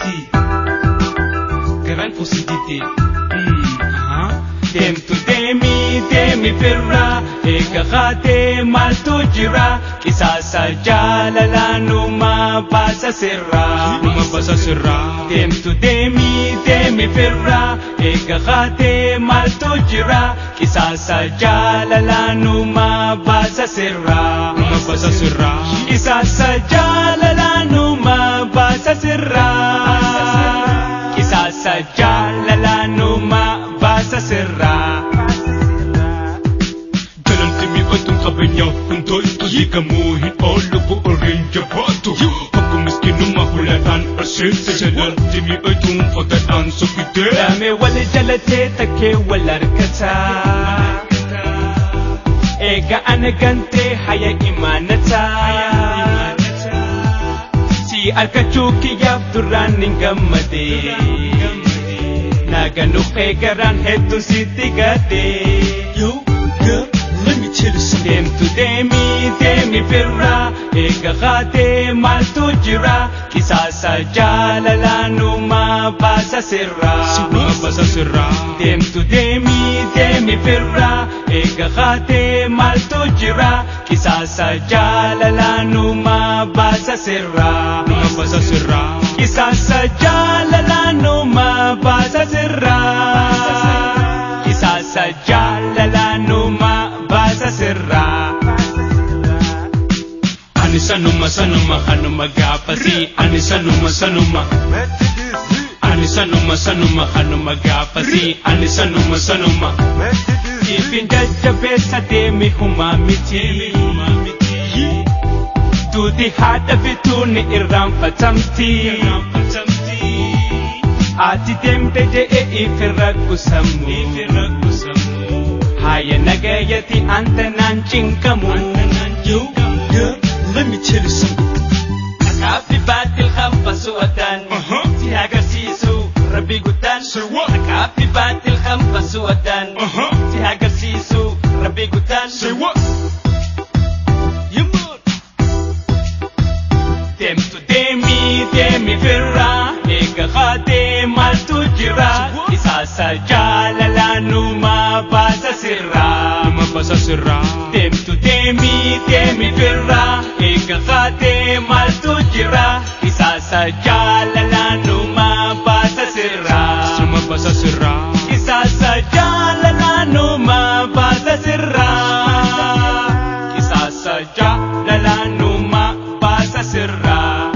Akkamitti garaan koo si dide. Deemtu deemi deemi firraa, eega kaatee maaltu jira? Qisaasa jaalalaa numa baasa sirraa. Numa baasa sirraa. Deemtu deemi deemi firraa, eega kaatee maaltu jira? Qisaasa jaalalaa numa baasa sirraa. Numa baasa sirraa. Qisaasa jaalalaa numa baasa sirraa. Qisaasa jaalalaa numa baasa sirraa. Jalalti mi'ootuun qabeenyaa hin toltu, hiikamuu hin oolu bu'uuriin jabaatu. Akkuma miskiinummaa hulaadhaan arseessa, jalalti mi'ootuun fotadhaan sokkitee. Damee wal jalatee takkee wal harkataa. Eega ana gantee haya imaanataa. Si arkachuu kiyyaaf duraan hin gammade. Naaganuuf garaan hedduun sitti gade. Yo, girl, let me tell you something. Deemtu deemi deemi firraa, eega kaatee maaltu jira? Qisaasa jaalalaa numa baasa sirraa. Numa baasa sirraa. Deemtu deemi deemi firraa, eega kaatee maaltu jira? Qisaasa jaalalaa numa baasa sirraa. Numa baasa sirraa. Qisaasa jaalalaa numa baasa sirraa. Qisaasa jaalalaa numa baasa sirraa. Ani sanuma sanuma kanuma gaafasii, ani sanuma sanuma. Ani sanuma sanuma kanuma gaafasii, ani sanuma sanuma. Ifin jajjabeessa deemi humaa miti. Duuti haadha fituun ni irraanfatamti. Ati deemte je'e ifirra kusamu. Haya nagayati anta naan cinqamu. Yo, girl, let me tell you something. Akaafi baatil hampa su'ataan. Si agarsiisu rabbi guddaan. Say what? Akaafi baatil hampa su'ataan. Si agarsiisu rabbi guddaan. Say what? Yemmuu deemtu deemi deemi firraa, eega kaatee maaltu jira? Qisaasa jaalalaa numa baasa sirraa. Numa baasa sirraa. Deemtu deemi deemi firraa, eega kaatee maaltu jira? Qisaasa jaalalaa numa baasa sirraa. Numa baasa sirraa. Qisaasa jaalalaa numa baasa sirraa. Qisaasa jaalalaa numa baasa sirraa.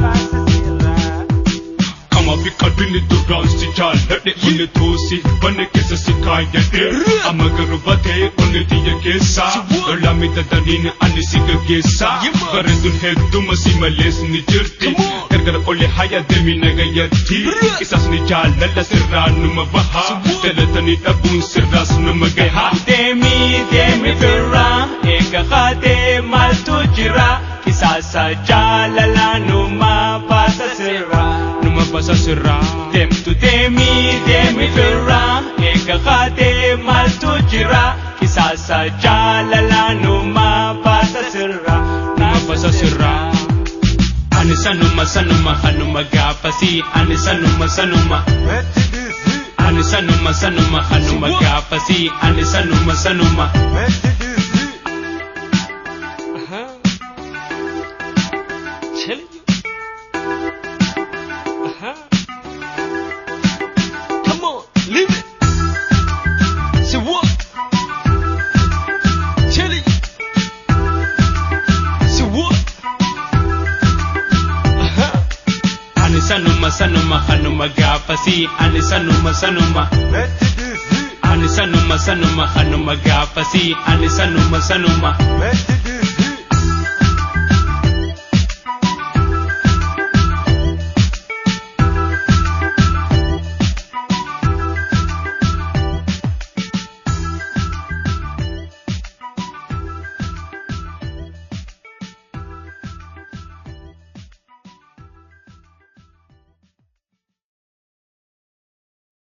Kama fi qalbiin duraan si jaalladhe, onni tuusi banne keessa si kaayadhe, amma garuu batee onni tiyya keessa lolaa midhadhaniin ani si gaggeessa. Bareeduun hedduma si malees ni jirti, gargar olle haya deemi nagayatti. Isaas ni jaalladha sirraa numa baha, jalatanii dhabuun sirraas numa gaha. Deemi deemi firraa, eega kaatee maaltu jira? Qisaasa jaalalaa numa baasa sirraa. Numa baasa sirraa. Deemtu deemi deemi firraa, eega kaatee maaltu jira? Qisaasa jaalalaa numa baasa sirraa. Numa baasa sirraa. Ani sanuma sanuma kanuma gaafasii, ani sanuma sanuma. Ani sanuma sanuma kanuma gaafasii, ani sanuma sanuma. Telling you. Come on, leave it. Say what? Telling you. Say what? Ani sanuma sanuma kanuma gaafasii, ani sanuma sanuma. Ani sanuma sanuma kanuma gaafasii, ani sanuma sanuma.